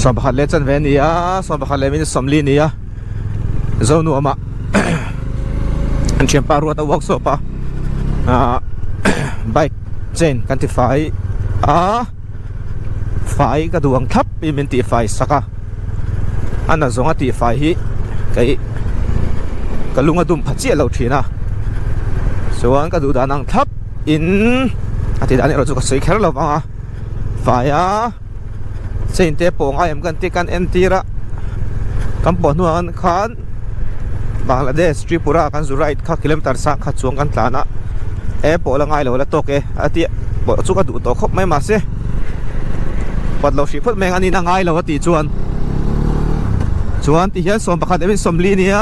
Sawmpakhat leh chanve a ni a, sawmpakhat leh minute 40 a ni a, Zonuamah an thianpa ruat a workshop a, ahh bike chain kan ti fai a, fai ka duh ang thlap in min tih fai sak a, a na zawng a tih fai hi kei ka lung a dum pha chiah lo thin a, chuan ka duh dan ang thlap in a tih dan erawh chu ka sawi kher lo vang a, fai a. Chain te pawh ngai em kan tih kan entir a kan pawh hnuah khan Bangladesh Tripura kan zu ride kha kilometer sang khat chuang kan tlan a e pawh la ngai lo la tawk e a tih pawh chu ka duh tawh khawp mai mahse pat lo hrih phawt mai ang a nin a ngai lo a tih chuan chuan ti hian 11 em in 40 nia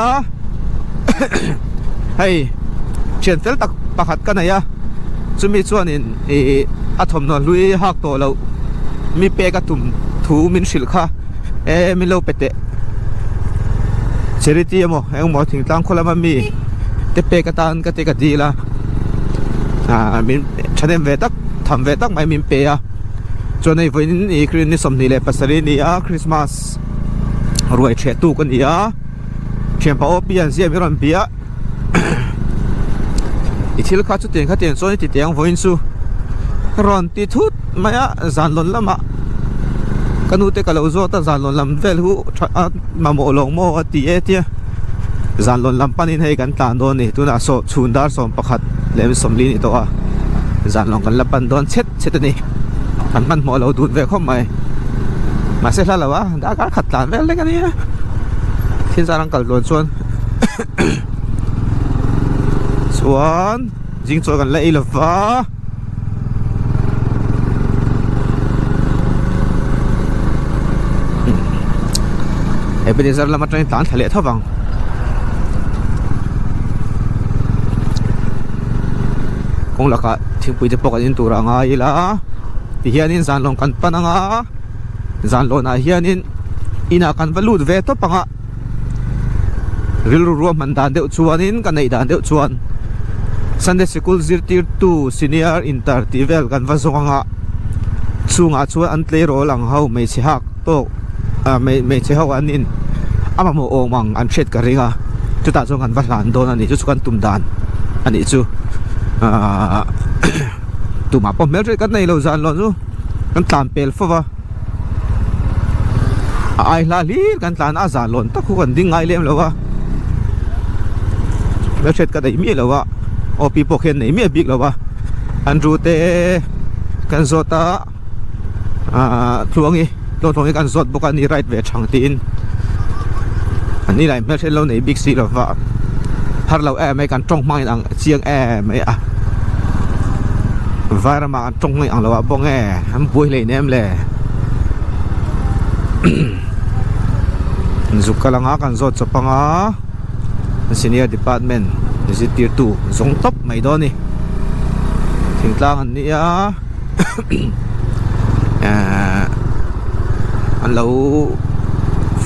hei thian fel tak pakhat ka nei a chumi chuanin ih a thawmhnaw hlui hak tawh loh mi pek a tum thu min hrilh kha e min lo pe teh charity emaw engmaw thingtlang khaw lama mi te pek atan ka ti ka dil a ah min thahnem ve tak tham ve tak mai min pe a chuan hei vawiin ih ni 27 a ni a christmas ruai ṭheh tuk a ni a thianpa aw pi an ziah min rawn bia. I thil kha chutiang khatiang chuan i ti teh ang vawiin chu rawn ti thut mai a zan lawn lamah ka nu te ka lo zawt a zan lawn lam vel hu tha a mamawh lo maw a ti e tia zan lawn lam panin hei kan tlan dawn a ni tunah saw chhun dar 11 leh 40 a ni tawh a zan lawn kan la pan dawn chhet chhet a ni kan hmanhmawh lo dun ve khawp mai mahse hla lo a darkar khat tlan vel lek a nia thil zar an kal dawn chuan. Chuan zing chaw kan la ei lova Ebenezer lam atangin tlan thla leh tho vang kawng lakah thingpui te pawh kan in tur a ngai ila tihianin zan lawng kan pan anga zan lawnah hianin inah kan va lut ve tawp ang a. Rilru ruahman dan deuh chuanin ka neih dan deuh chuan Sunday sikul zirtirtu senior inter tih vel kan va zawng anga chungah chuan an tleirawl ang ho hmeichhe hak tawk ah hmeichhe ho an in a mamawh awm ang an hriat ka ring a chutah chuan kan va hlan dawn a ni chu chu kan tum dan a nih chu ahh tumah pawh hmelhriat kan nei lo zan lo chu kan tlan pel fo va. A ai hla hlir kan tlan a zan lawn tak khu kan ding ngai lem lo a hmelhriat ka neih miah lo a aw pi pawh khian neih miah bik lo a Andrew te kan zawt a ahh Tluangi Tluangtluangi kan zawt bawk a ni ride ve thang tiin an ni lah hmelhriat lo nei bik si lo va har lo em mai kan tawng hmang in ang chiang em mai a Vairama kan tawng hmang in ang lo ah bawk nge an buai hlei nem le zuk kal anga kan zawt chawp anga senior department zirtirtu zawng tawp mai dawn a ni thingtlang an nia ehh an lo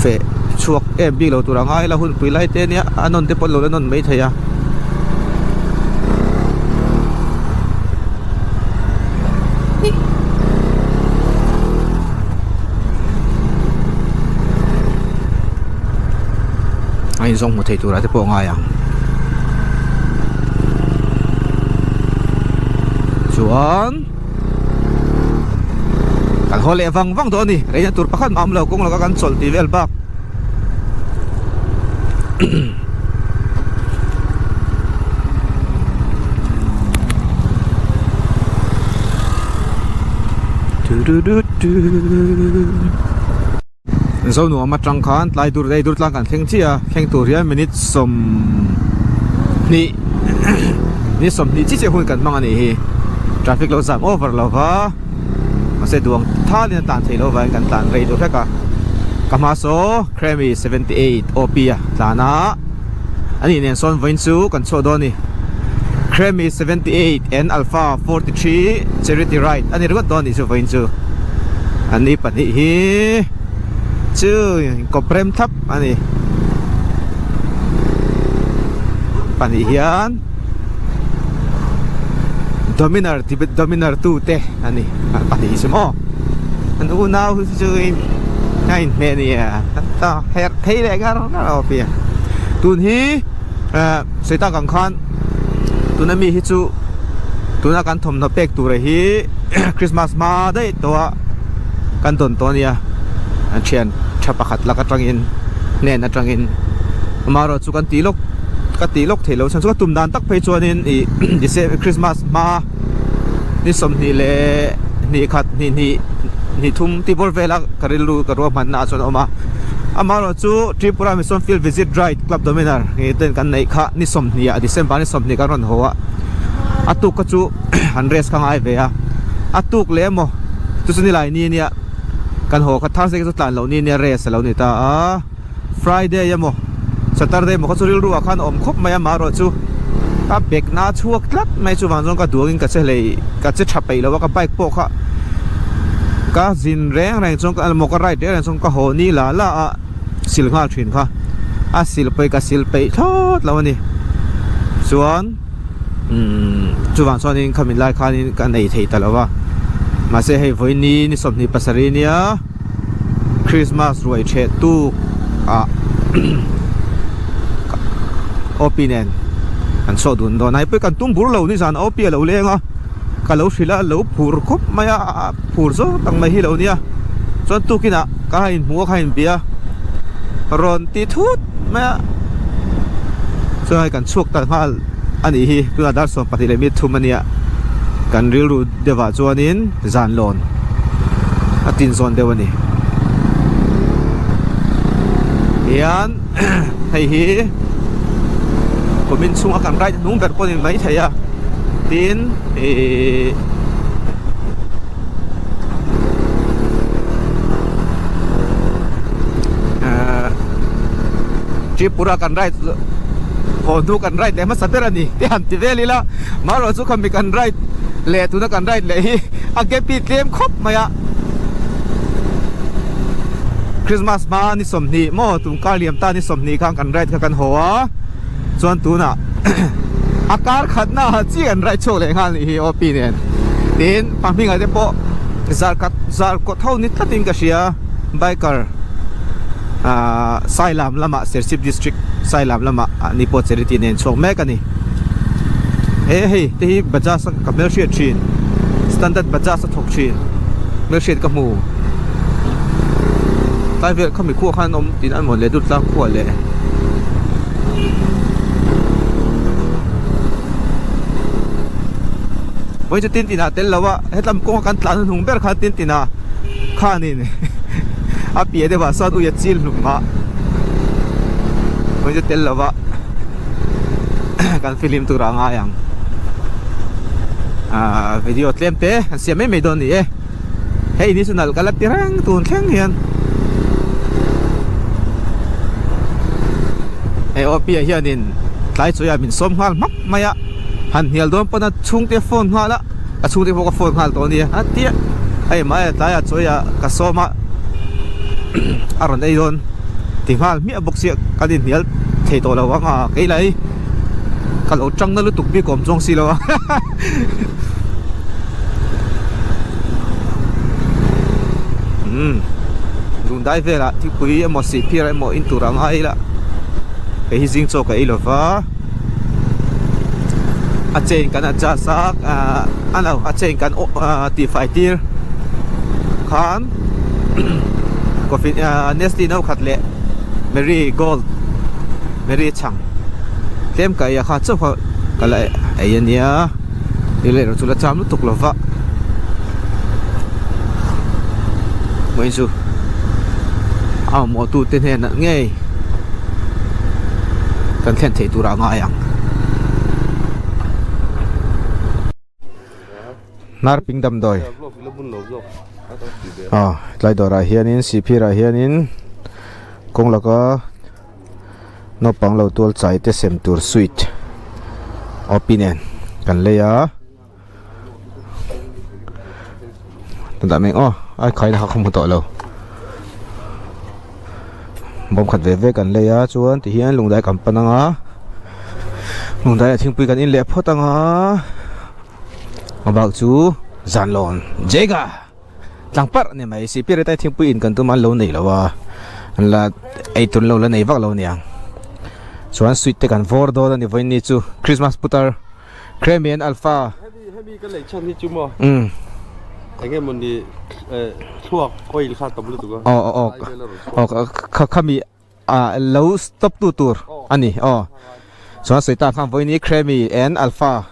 feh chhuak em bik lo tur a ngai la hunpui lai te ania a nawn te pawh an lo la nawn maithei a. A inzawng hmu thei turah te pawh a ngai ang chuan kan haw leh vang vang tawh a ni reina tur pakhat mah a awm lo kawng laka kan chawlh tih vel bak. Zonuam atang khan tlai dur rei dur tlang kan thleng chiah a thleng tur hian minute 20 minute 20 chiah chiah hun kan hmang a nih hi traffic lo zam over lo va. Mahse duang thalin a tlan theih loh avangin kan tlan rei deuh hlek a ka hma saw Cremi 78 OP a tlan a ani nen sawn vawiin chu kan chhuah dawn a ni Cremi 78 and Alpha 43 Charity Ride a ni ringawt dawn a nih chu vawiin chu ani pahnih hi chu inkawp rem thlap a ni pahnih hian. Dominar Dominar 2 te a ni 2 chu maw an unau hi chu in A inhmeh nia ta herh phei leh ngar ngar a awpia tun hi eh sawi tak ang khan tuna mi hi chu tuna kan thawmhnaw pek tura hi Christmas hma daih tawh a kan dawn tawh a nia an thian tha pakhat lak atangin hnen atangin amaherawh chu kan tih lawk ka tih lawk theih loh chhan chu ka tum dan tak phei chuanin ih Christmas hma. Ni 20 leh hnih khat hnih hnih hnih thum tih bawr vela ka rilru ka ruahmanna ah chuan a awm a amaherawh chu Tripura Mission Field Visit Ride Club Dominar nge ten kan neih kha ni 20 ah December ni 20 kan rawn haw a a tuk kha chu an rest kha ngai ve a a tuk leh emaw chu chu nilai ni ania kan haw kha Thursday kha chu tlan loh ni ania rest a lo ni ta a. Friday emaw Saturday emaw kha chu rilru ah khan a awm khawp mai a marawh chu ka bag na a chhuak tlat mai chuvang chuan ka duangin ka che hlei ka che tha peih lo a ka bike pawh kha ka zin reng reng chuan emaw ka ride reng reng chuan ka haw ni la la a sil nghal thin kha a sil pawh ka sil peih thlawt lo a ni chuan umm chuvang chuanin khami lai khanin ka nei thei ta lo a mahse hei vawiin ni 27 nia. Christmas ruai theh tuk ah OP nen an chhuah dun dawn a hei pawh kan tum bur lo nizan OP a lo leng a ka lo hrilh a lo phur khawp mai a phur zawng tak mai hi lo nia chuan tukin ah ka han inhmu a ka han inbia rawn ti thut mai a chuan hei kan chhuak ta nghal a nih hi tunah dar 12 leh minute thum a nia kan rilru deuh ah chuanin zan lawn a tin zawn deuh a ni hian hei hi kumin chhunga kan ride hnung ber pawh a ni mai thei a tin ihh ahh Tripura kan ride haw hnu kan ride leh hmasa ber a ni te han ti vel ila marawh chu khami kan ride leh tuna kan ride leh hi a gap hi tlem khawp mai a Christmas hma ni 20 maw tum kar liam ta ni 20 khan kan ride kha kan haw a chuan tunah a kar khatna ah chi kan ride chhuak leh nghal nih hi OP nen tin pahming ah te pawh zar khat zar kawt ho ni tlatin ka hria biker ah Sailam lamah Serchhip district Sailam lamah ni pawh charity nen chhuak mek a ni. He hei te hi Bajaj a ka hmelhriat thin standard Bajaj a thawk thin hmelhriat ka hmu tlai vel khami khuah khan an awm tiin an mawn leh dut tlang khuah leh vawiin chu tin tinah tel lo a hetlam kawnga kan tlan hnung ber khan tin tinah khanin a piah deuhah sawn ui a chil hlum a vawiin chu tel lo a. kan film tur a ngai ang ah video tlem te an siam mai mai dawn a ni e hei ni chu nalh ka la ti reng tun thleng hian hei OP ah hianin tlai chawi ah min sawm nghal hmak mai a han hnial dawn pawn a chhungte phone nghal a a chhungte pawh ka phone nghal tawh a nia a tia hei mahse tlaiah chawi ah ka sawm a a rawn ei dawn. Ti nghal hmiah bawk sia kan inhnial thei tawh lo ang a kei lai ka lo tang na lutuk bik awm chuang si lo a umm lungdai velah thingpui emaw sihphir emaw in tur a ngai ila hei hi zing chaw ka ei lova a chain kan adjust a ah a no a chain kan tihfai tir khan. Coffee ah Nestle no khat leh Marie Gold Marie chhang tlem ka ei a kha chauh kha ka la ei a nia ni leh erawh chu la cham lutuk lo va vawiin chu a mamawh tu te hnenah ngei kan thlen theih turah a ngai ang. Hnar ping damdawi aw tlai dawrah hianin sihphirah hianin kawng laka naupang lo tual chai te sem tur sweet OP nen kan lei a tunah meng aw ai khaina kha ka hmu tawh lo bawm khat ve ve kan lei a chuan tihian lungdai kan pan anga lungdai ah thingpui kan in leh phawt anga. A bak chu Zanlawn Jega Tlang parh a ni mai sihpir atai thingpui in kan tum a an lo nei lo a an la ei tur an lo la nei vak lo a niang chuan sweet te kan vawr dawn a ni vawiin ni chu Christmas putar Kremi and Alpha Hemi hemi ka lei chhan hi chu maw eng emaw ni thluak oil kha tam lutuk a aw aw aw aw khami ah lo stop tu tur a ni aw chuan sawi tak khan vawiin hi Kremi and Alpha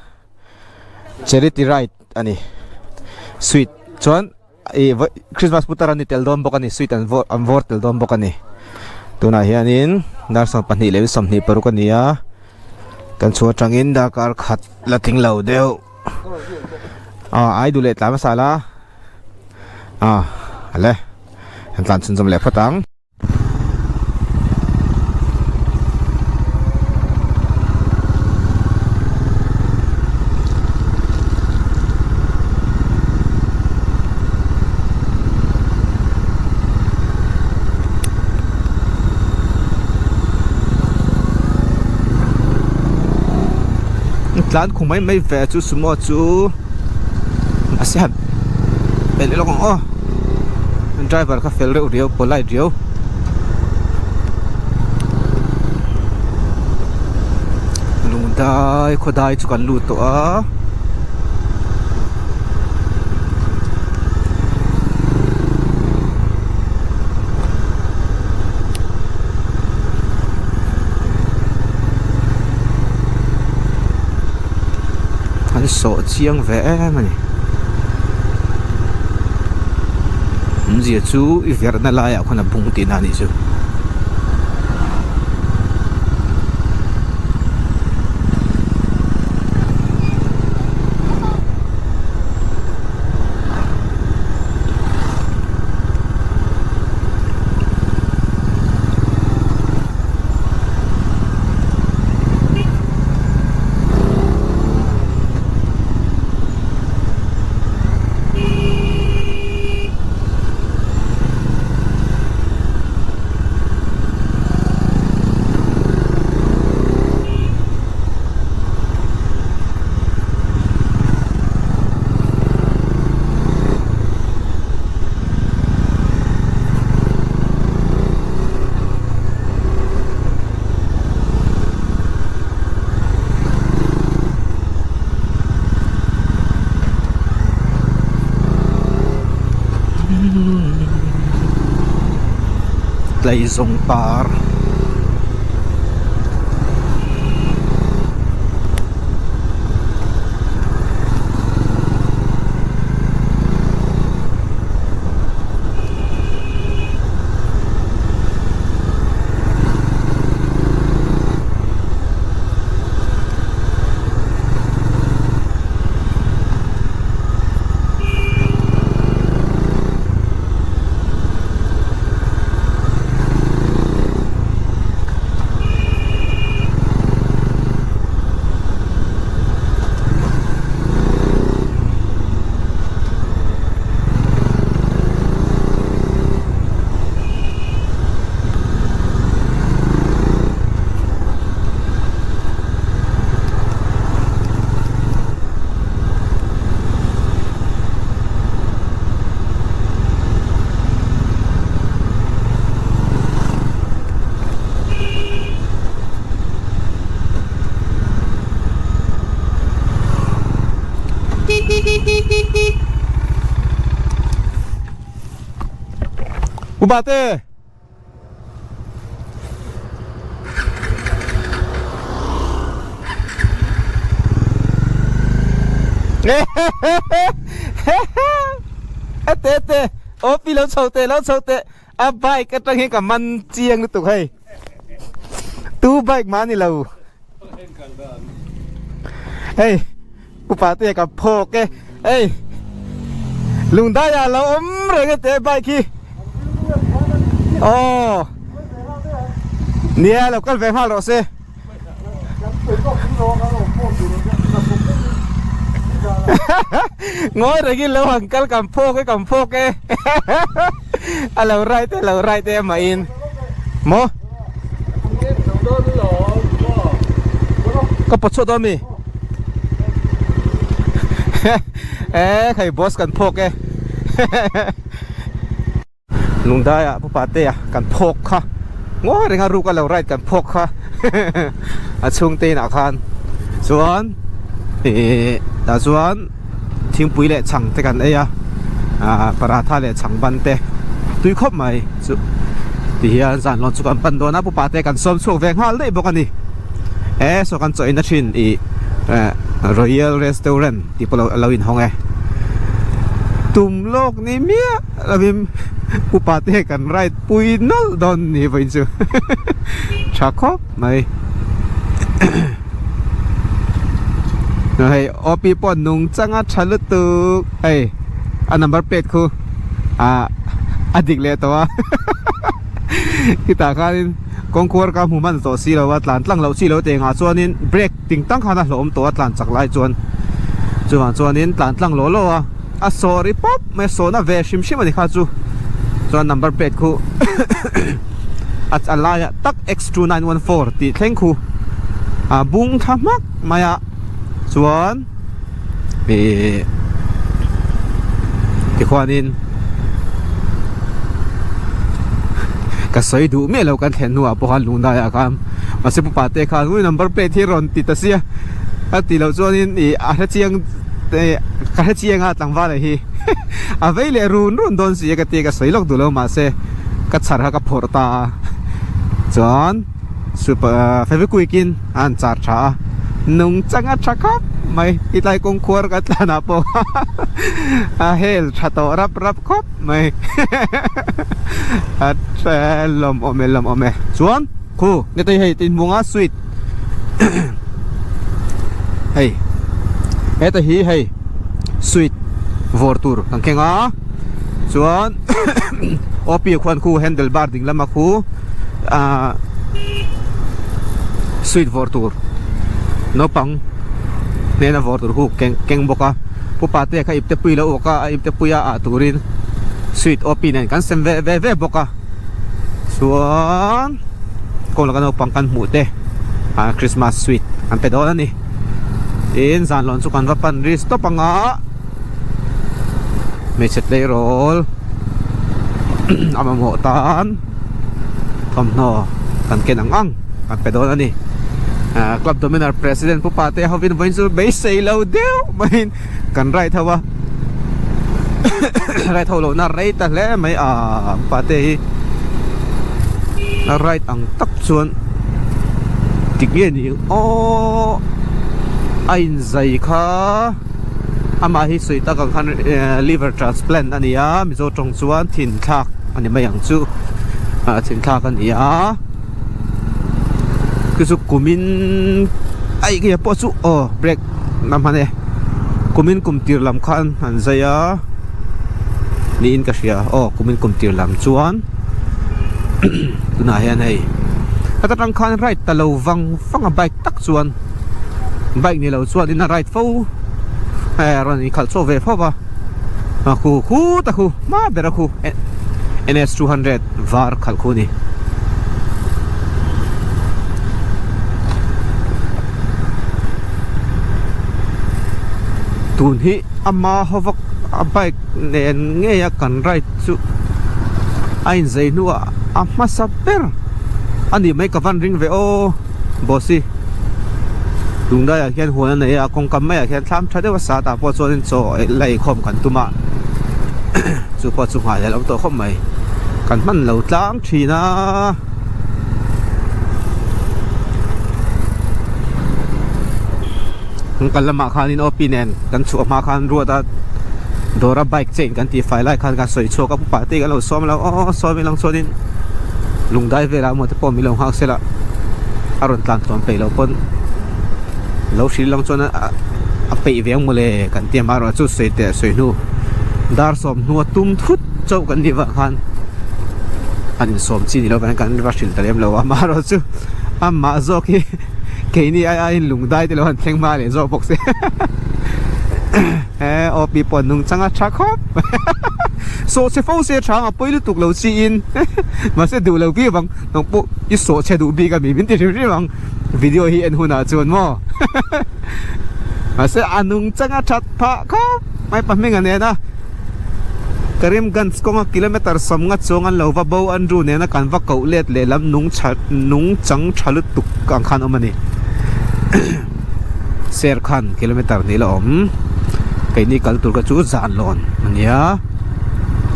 Charity Ride a ni sweet chuan ih Christmas putar an ni tel dawn bawk a ni sweet an vawr an vawr tel dawn bawk a ni tunah hianin dar 22:26 a ni a kan chhuah atangin darkar khat la tling lo deuh ah ai duh leh tlan hmasa la ah ale kan tlan chhunzawm leh phawt ang. Tlan khum mai mai ve chu sumo chu a siam pelh lawk ang aw driver kha fel reuh riau polite riau. Lungdai khawdai chu kan lut tawh a. An sawh chiang ve em a ni. Awmzia chu i verhna laiah khawn a bung tihna a nih chu. Tlaizawng par Ubate! Ete ete OP lo chho teh lo chho teh a bike atang hian ka man chiang lutuk hei tu bike mah a ni lo hei upa te ka phawk e hei lungdai ah lo awm reng e teh bike hi aw nia lo kal ve nghal rawh se. Ngawi rengin lo han kal kan phawk e kan phawk e a lo right e lo right e amah in maw ka pawt chhuah dawn mi e khai boss kan phawk e. Lungdaiah Pu Patea kan phawk kha ngawi reng a ruk a lo ride kan phawk kha a chhungte inah khan chuan ih tah chuan thingpui leh chhang te kan ei a ah paratha leh chhang ban te tui khawp mai chu ti hian zan lawn chu kan pan dawn a Pu Patea kan sawm chhuak ve nghal daih bawk a ni he saw kan chaw in a thin ih eh Royal Restaurant tih pawh a lo inhawng e tum lawk ni miah lovin upa te kan ride pui nawlh dawn ni vawiin chu tha khawp mai hei OP pawh nung changa tha lutuk hei a number plate khu ah a dik leh tawh a khitah khanin kawngkhuar ka hmu hman tawh si lo a tlan tlang loh chi lo teh engah chuanin brake ting tang khan a hlawhawm tawh a tlan chak lai chuan chuvang chuanin tlan tlang lawh lawh a a sawh ri pawp mai a sawhna ve hrim hrim a ni kha chu chuan number plate khu a a laiah tak x 2914 tih thleng khu a bung thla hmak mai a chuan ih tikhuanin ka sawi duh miah lo kan thlen hnuah pawh khan lungdaiah khan mahse pu pate khan ui number plate hi rawn ti ta sia a tih loh chuanin ih a hre chiang ka hre chiang a tlangval hi a vei leh run run dawn si a ka ti a ka sawi lawk duh lo mahse ka chhar kha ka phawrh ta a chuan super fevikwik in a han char tha a nungchang a tha khawp mai tilai kawngkhuar ka tlan ah pawh a hel tha tawh rap rap khawp mai a lawm awm e lawm awm e chuan khu nge hei tinhmunga sweet hei heta hi hei sweet vawr tur kan keng a chuan OP khuan khu handle bar ding lama khu ah sweet vawr tur naupang hnena vawr tur khu keng keng bawk a pu pate kha ipte pui lo awk a a ipte pui a ah turin sweet OP nen kan sem ve ve ve bawk a chuan kawng laka naupang kan hmuh te ah Christmas sweet an pe dawn a ni tin zan lawn chu kan va pan ri stop ang a hmeichhe tleirawl a mamawh tan thawmhnaw kan ken ang ang kan pe dawn a ni ah club dominar president pu pate hovin vawiin chu beisei lo deuh maiin kan ride ho a ride ho lohna rei ta hle mai a pate hi a ride ang tak chuan tik nge ni aw a inzai kha amah hi sawi tak ang khan liver transplant a ni a mizo tawng chuan thin thlak a ni mai ang chu ah thin thlak a ni a chu chu kumin aih nge pawh chu aw brake na hman e kumin kum tir lam khan an zai a niin ka hria aw kumin kum tir lam chuan tunah hian hei heta tang khan ride ta lo vang vang a bike tak chuan bike ni lo chuan in a ride fo hei a rawn inkhalh chhuak ve fo va a khu khu ta khu hma ber a khu N_S 200 var khalh khu a ni. Tun hi ama hawvak a bike nen ngei a kan ride chu a inzei hnuah a hmasa ber a nih mai ka van ring ve aw boss hi tunlaiah hian huan a nei a kawngka maiah hian thlam tha deuh a sa tah pawh chuanin chaw la eikhawm kan tum a chu pawh chu nghah leh lo tawh khawp mai kan hman lo tlang thin a. Kan kal lamah khanin OP nen kan chhuah hma khan ruat a dawra bike chain kan tih fai lai khan kan sawi chhuak a pupa te kan lo sawm lo aw sawm ilang chuanin lungdai velah emaw te pawh min lo nghak sela a rawn tlan tluan peih loh pawn lo hril lang chuan a peih ve ang mawle kan ti a amaherawhchu sawi teh sawi hnu dar sawm hnua tum thut chauh kan nih vang khan an insawm chi ni lo vang kan va hrilh ta lem lo a amaherawhchu amah zawk hi. Keini ai aiin lungdai te lo han thleng hma leh zawk bawk se he OP pawh nung chang a tha khawp sawhchhe fo se tha ang a pawi lutuk lo chiin mahse duh lo bik vang nang pawh i sawhchhe duh bik a mi min ti hrim hrim ang video hi en hunah chuan maw mahse a nung chang a that phah khawp mai pa hming a nen a. Karimganj kawnga kilometer 50 chuang an lo va bo Andrew nena kan va koh let lehlam nung tha nung chang tha lutuk ang khan awm a ni. Ser khan kilometer hnih la awm. Keini kal tur kha chu zan lawn a nia.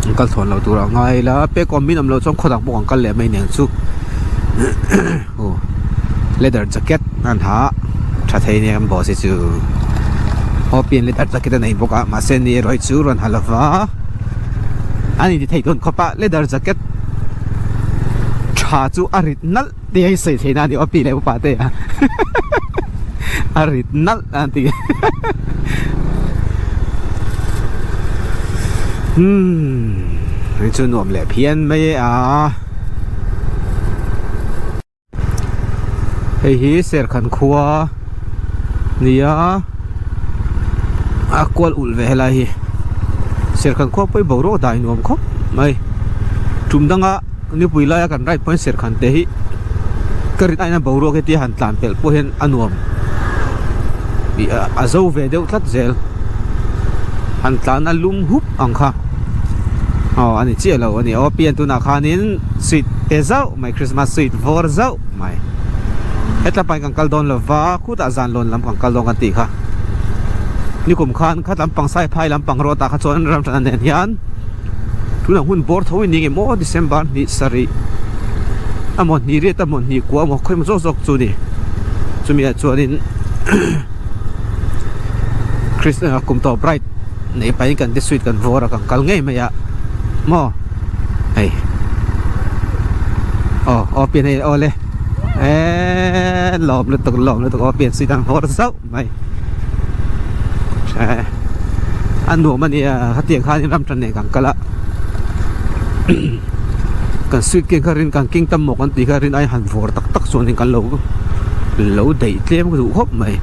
An kal thawn lo tur a ngai la pek awm min awm loh chuan khawdang pawh kan kal leh mai nen chu. Aw leather jacket an ha tha thei nia kan boss hi chu aw pian leather jacket a nei bawk a mahse ni erawh hi chu rawn ha lova an inti thei dawn khawp a leather jacket tha chu a rit nalh tih a insawi theihna a ni aw pi leh upa te a a rit nalh an ti umm hei chu nuam leh phian mai a. Hei hi Serkhan khua nia a kual ulh ve helai hi Serkhan khua pawh hi boruak dah in awm khawp mai tum danga nipui laia kan ride pawhin Serkhan te hi ka rin aina boruak hi tia han tlan pelh pawh hian a nuam ih a zo ve deuh tlat zel han tlan a lum hup ang kha aw a ni chiah lo a ni aw pian tunah khanin sweet te zauh mai Christmas sweet vawr zauh mai hetla pahin kan kal dawn lova khutah zan lawn lam kan kal dawn kan tih kha nikum khan khat lampang sai phai lampang rawt ah kha chuan ram hran nen hian tunah hun bawr tho in ni nge maw December hnih sarih emaw hnih riat emaw hnih kua emaw khawi emaw zawk zawk chu ni chumi ah chuanin Christmas kum tawp ride nei pahin kan ti sweet kan vawr a kan kal ngei mai a maw hei aw aw pian hei aw le eee lawm lutuk lawm lutuk aw pian sweet an vawr zauh mai eh a nuam a nia khatiang khanin ram tan nen kan kal a kan sweet ken kha rin kan king tam maw kan tih kha rin ai han vawr tak tak chuanin kan lo lo daih tlem duh khawp mai.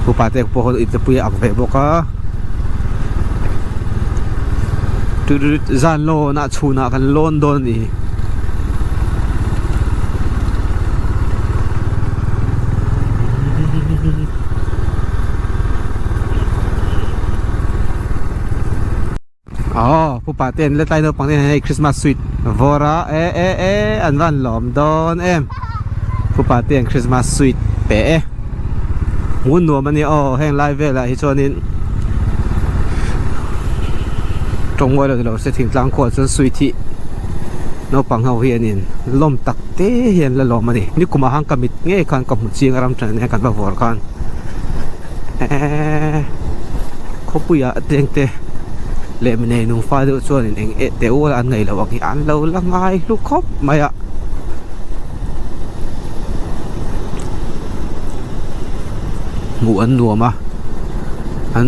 Upa te pawh hawn ipte pui a ak ve bawk a zan lawn ah chhun ah kan lawn dawn a ni. Aw pupa te an la tlai naupang te hian hei Christmas sweet vawr a e e e an van lawm dawn em pupa te an Christmas sweet pe e hmun nuam a nia aw heng lai velah hi chuanin tawng ngawi lo se thingtlang khuaah chuan sweet hi naupang ho hianin lawm tak te hian la lawm a ni nikumah khan ka mit ngei khan ka hmu chiang a ram ṭan ania kan va vawr khan. Eee khawpuiah tengte leh mi nei nung fa deuh chuanin eng eh teh ual an ngaih loh ang hi an lo la ngai hlu khawp mai a. Hmuh an nuam a an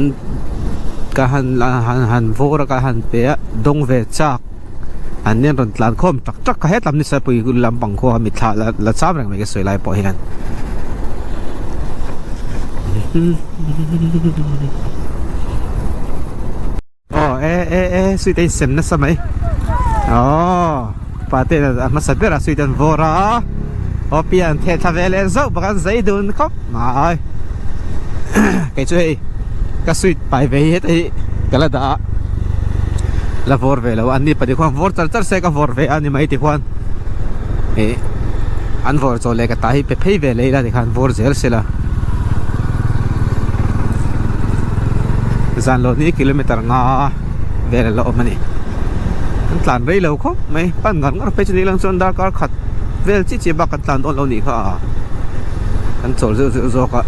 ka han han han vawr a ka han pe a dawng ve chak an nen rawn tlan khawm tak tak kha hetlam nisa pui lampang khua mitthla la la cham reng mai ka sawi lai pawh hian. Aw e e e sweet a insem nasa mai aw pa te a hmasa ber a sweet an vawr a aw pian theh thla ve leh zauh bawk an zai dun khawp mai kei chu hei ka sweet pai ve hi heta hi ka la dah a la vawr ve lo a an ni pahnih khuan vawr char char se ka vawr ve a ni mai tikhuan ih an vawr chaw leh ka ta hi pe phei ve leh ila tikhan vawr zel sela zan lo ni kilometer nga vel a la awm a ni an tlan rei lo khawp mai pan ngar ngar phei chu ni lang chuan darkar khat vel chi chi bak kan tlan dawn lo nih kha a kan chawl zeuh zeuh zawk a.